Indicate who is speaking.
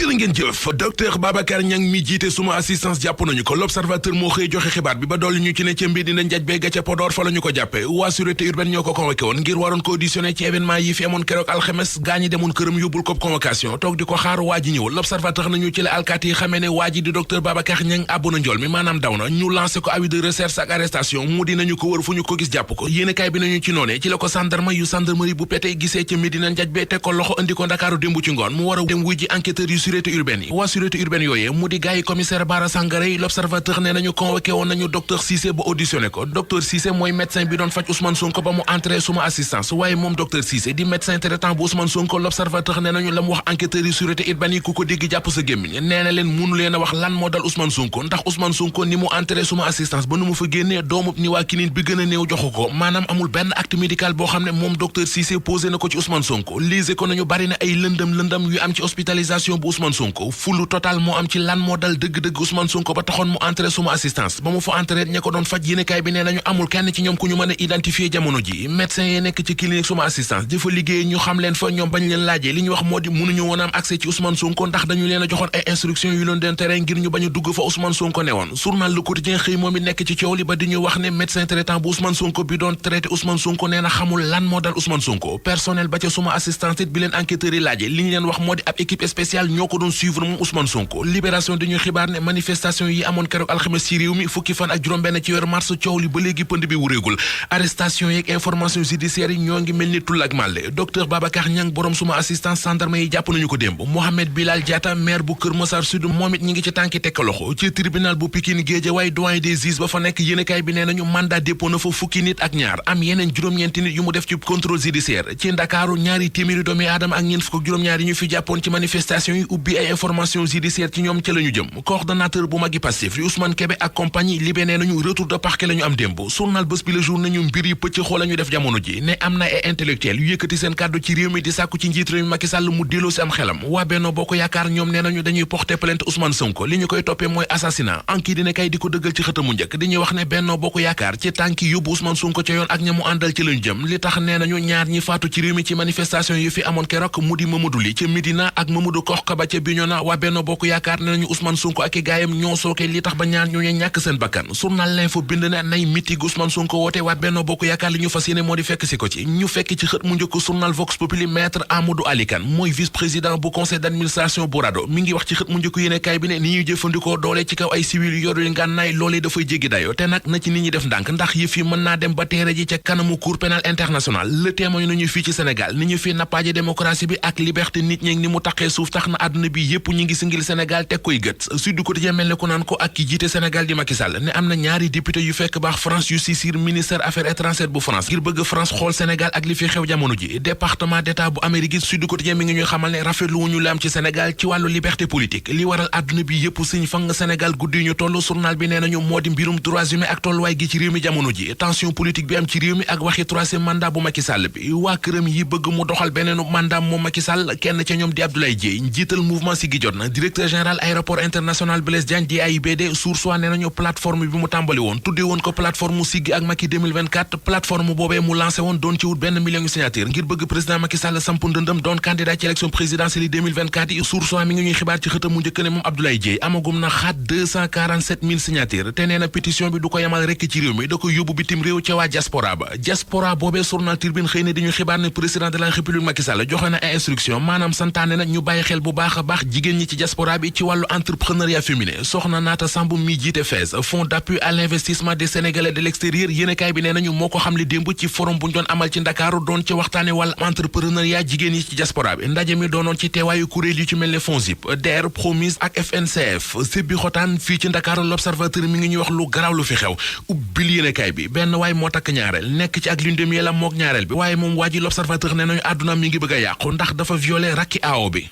Speaker 1: jërë ngeen jëf docteur Babacar Niang mi jiite suma assistance jàpp nañu ko l'observateur moo xëy joxe xibaar bi ba dolli ñu ci ne ca mbir dina njaj bee ca Podor fa la ñu ko jàppe waa sûreté urbaine ñoo ko convoqué woon ngir waroon ko auditionné ci événement yi fi amoon keroog alxames gaañi demoon këram yóbbul ko convocation toog di ko xaar waa ji ñëw l'observateur nañu ci la alkaati yi xamee ne waa ji di docteur Babacar Niang àbbu na njool mi maanaam daw na ñu lancé ko avis de recherche ak arrestation mu dinañu ko wër fu ñu ko gis jàpp ko yéenekaay bi nañu ci noone ci la ko gendarme yu gendarmerie bu Pété gisee ca Médina njaj bee teg ko loxo andi ko Ndakaaru démb ci ngoon mu war a dem wuy ji enquêteurs yu sûreté urbaine yi waa sûreté urbaine yooyee mu di gaay commissaire Bara Sangaré yi l'observateur ne nañu convoqué woon nañu docteur Cissé ba auditionné ko docteur Cissé mooy médecin bi doon faj Ousmane Sonko ba mu entré suma assistance waaye moom docteur Cissé di médecin traitant bu Ousmane Sonko l'observateur ne nañu la mu wax enquêteurs yu sûreté urbaine yi ku ko dégg jàpp sa gémmiñ nee na leen mënu leen a wax lan moo dal Ousmane Sonko ndax Ousmane Sonko ni mu entré suma assistance ba nu mu fa génnee doomub ni waa kinin bi gën a néew joxu ko maanaam amul benn acte médical boo xam ne moom docteur Cissé posé na ko ci Ousmane Sonko lise ko nañu bari na ay lëndëm yu am ci hospitalisation bu Ousmane Sonko fulu total moo am ci lan moo dal dëgg-dëgg Ousmane Sonko ba taxoon mu entré suma assistance ba mu fa entré ña ko doon faj yéenekaay bi nee nañu amul kenn ci ñoom ku ñu mën a identifier jamono ji médecin yi nekk ci clinique suma assistance di fa liggéey ñu xam leen fa ñoom bañ leen laajee li ñu wax moo di mënuñu woon am accès ci Ousmane Sonko ndax dañu leen a joxoon ay instructions yu leen den tere ngir ñu bañ a dugg fa Ousmane Sonko ne woon journal Le Quotidien xëy moom it nekk ci coow li ba di ñu wax ne médecin traitant bu Ousmane Sonko bi doon traité Ousmane Sonko nee na xamul lan moo dal Ousmane Sonko personnel ba ca suma assistance it bi leen enquêteurs yi laajee li ñu leen wax moo di ab équipe spéciale ñoo ko doon suivre moom Ousmane Sonko libération dañuy xibaar ne manifestation yi amoon keroog alxames ci réew mi fukki fan ak juróom-benn ci weeru mars coow li ba léegi pënd bi wuréegul arrestation yeeg information judiciaire yi ñoo ngi mel ni tull ak màlle docteur Babacar Niang borom suma assistance gendarme yi jàpp nañu ko démb Mohamed Bilal Diatta maire bu Kër Massar Sud moom it ñi ngi ci tànki tekk loxo ci tribunal bu Pikine Guédiawaye doyen des juges ba fa nekk yéenekaay bi nee nañu mandat dépôt na fa fukki nit ak ñaar am yeneen juróom-ñeenti nit yu mu def ci contrôle judiciaire ci Ndakaaru ñaari téeméeri doomi aadama ak ñeent fukk ak juróom-ñaar yi ñu fi jàppoon ci manifestation yi ubbi ay information judiciaire ci ñoom ca la ñu jëm coordonnateur bu magi Pastef li Ousmane Kébé ak compagnie libé nee nañu retour de parquet la ñu am démb journal Bës Bi Le Jour nañu mbir yi pëcc xoo la ñu def jamono ji ne am na ay intellectuel yu yëkkati seen kàddu ci réew mi di sàkku ci njiit réew mi Macky Sall mu delloo si am xelam waa Benno Bokk Yaakaar ñoom nee nañu dañuy porter plainte Ousmane Sonko li ñu koy toppee mooy assassinat anki dina kay di ko dëggal ci xëtamu njëkk di ñuy wax ne Benno Bokk Yaakaar ci tànki yóbbu Ousmane Sonko ca yoon ak ña mu àndal ci lañu jëm li tax nee nañu ñaar ñi faatu ci réew mi ci manifestation yu fi amoon keroog mu di Mamadou Ly ca Médina ak Mamadou Koxka ba ca Bignona waa Benno Bokk Yaakaar nee nañu Ousmane Sonko ak i gaayam ñoo sooke li tax ba ñaar ñooñu ñàkk seen bakkan journal L'Info bind na nay meeting Ousmane Sonko woote waa Benno Bokk Yaakaar li ñu fas yéene moo di fekk si ko ci ñu fekk ci xët mu njëkk journal Vox Populi maître Amadou Ali Kane mooy vice-président bu conseil d'administration bu RADDHO mi ngi wax ci xët mu njëkk yéenekaay bi ne ni ñuy jëfandikoo doole ci kaw ay civil yu yorul ngànnaay loolee dafay jéggi dayo te nag na ci nit ñi def ndànk ndax yëf yi mën naa dem ba teere ji ca kanamu cour pénal international le témoin nañu fii ci Sénégal ni ñu fi nappaaje démocratie bi ak liberté nit ñi ni mu taqee suuf tax na àdduna bi yépp ñi ngi singil Sénégal teg koy gët Sud du Quotidien mel ne ko naan ko ak ki jiite Sénégal di Macky Sall ne am na ñaari député yu fekk baax France yu saisir ministère affaires étrangères bu France ngir bëgg France xool Sénégal ak li fi xew jamono ji département d'état bu Amérique Sud du Quotidien mi ngi ñuy xamal ne rafetlu wuñu la am ci Sénégal ci wàllu liberté politique li waral àdduna bi yépp siñ fa nga Sénégal guddi ñu toll journal bi nee nañu moo di mbirum droits humains ak tolluwaay gi ci réew mi jamono ji tension politique bi am ci réew mi ak waxi troisième mandat bu Macky Sall bi waa këram yi bëgg mu doxal beneenu mandat moom Macky Sall kenn ca ñoom di Abdoulaye Dièye njiital mouvement Siggi Jotna directeur général aéroport international Blaise Diagne di AIBD Source A nee nañu plateforme bi mu tàmbali woon tuddee woon ko plateforme Siggi ak Macky 2024 plateforme boobee mu lancé woon doon ci wut benn million signature ngir bëgg président Macky Sall samp ndëndëm doon candidat ci élection présidentielle yi 2024 yi Source A mi ngi ñuy xibaar ci xëtam mu njëkk ne moom Abdoulaye Dièye amagum na xaat 247 000 signature te nee na pétition bi du ko yamal rekk ci réew mi da ko yóbbu bitim réew ca waa diaspora ba diaspora boobee journal Tribune xëy na di ñu xibaar ne président de la république Macky Sall joxe na ay instruction maanaam santaane na ñu bàyyi xel bu baax a baax jigéen ñi ci diaspora bi ci wàllu entrepreneuriat féminin soxna Naata Samb mi jiite FAISE fonds d'appui à l'investissement des sénégalais de l'extérieur yéenekaay bi nee nañu moo ko xam le démb ci forum bu ñu doon amal ci Ndakaaru doon ci waxtaane wàllu entrepreneuriat jigéen ñi ci diaspora bi ndaje mi doonoon ci teewaayu kuréel yu ci mel ne FONGIP DER Promise ak FNCF sibbi xotaan fii ci Ndakaaru l'observateur mi ngi ñuy wax lu garaaw lu fi xew ubbil yéenekaay bi benn waay moo takk ñaareel nekk ci ak lune de miel la mook ñaareel bi waaye moom waa ji l'observateur nee nañu àdduna mi ngi bëgg a yàqu ndax dafa violé rakki aawo bi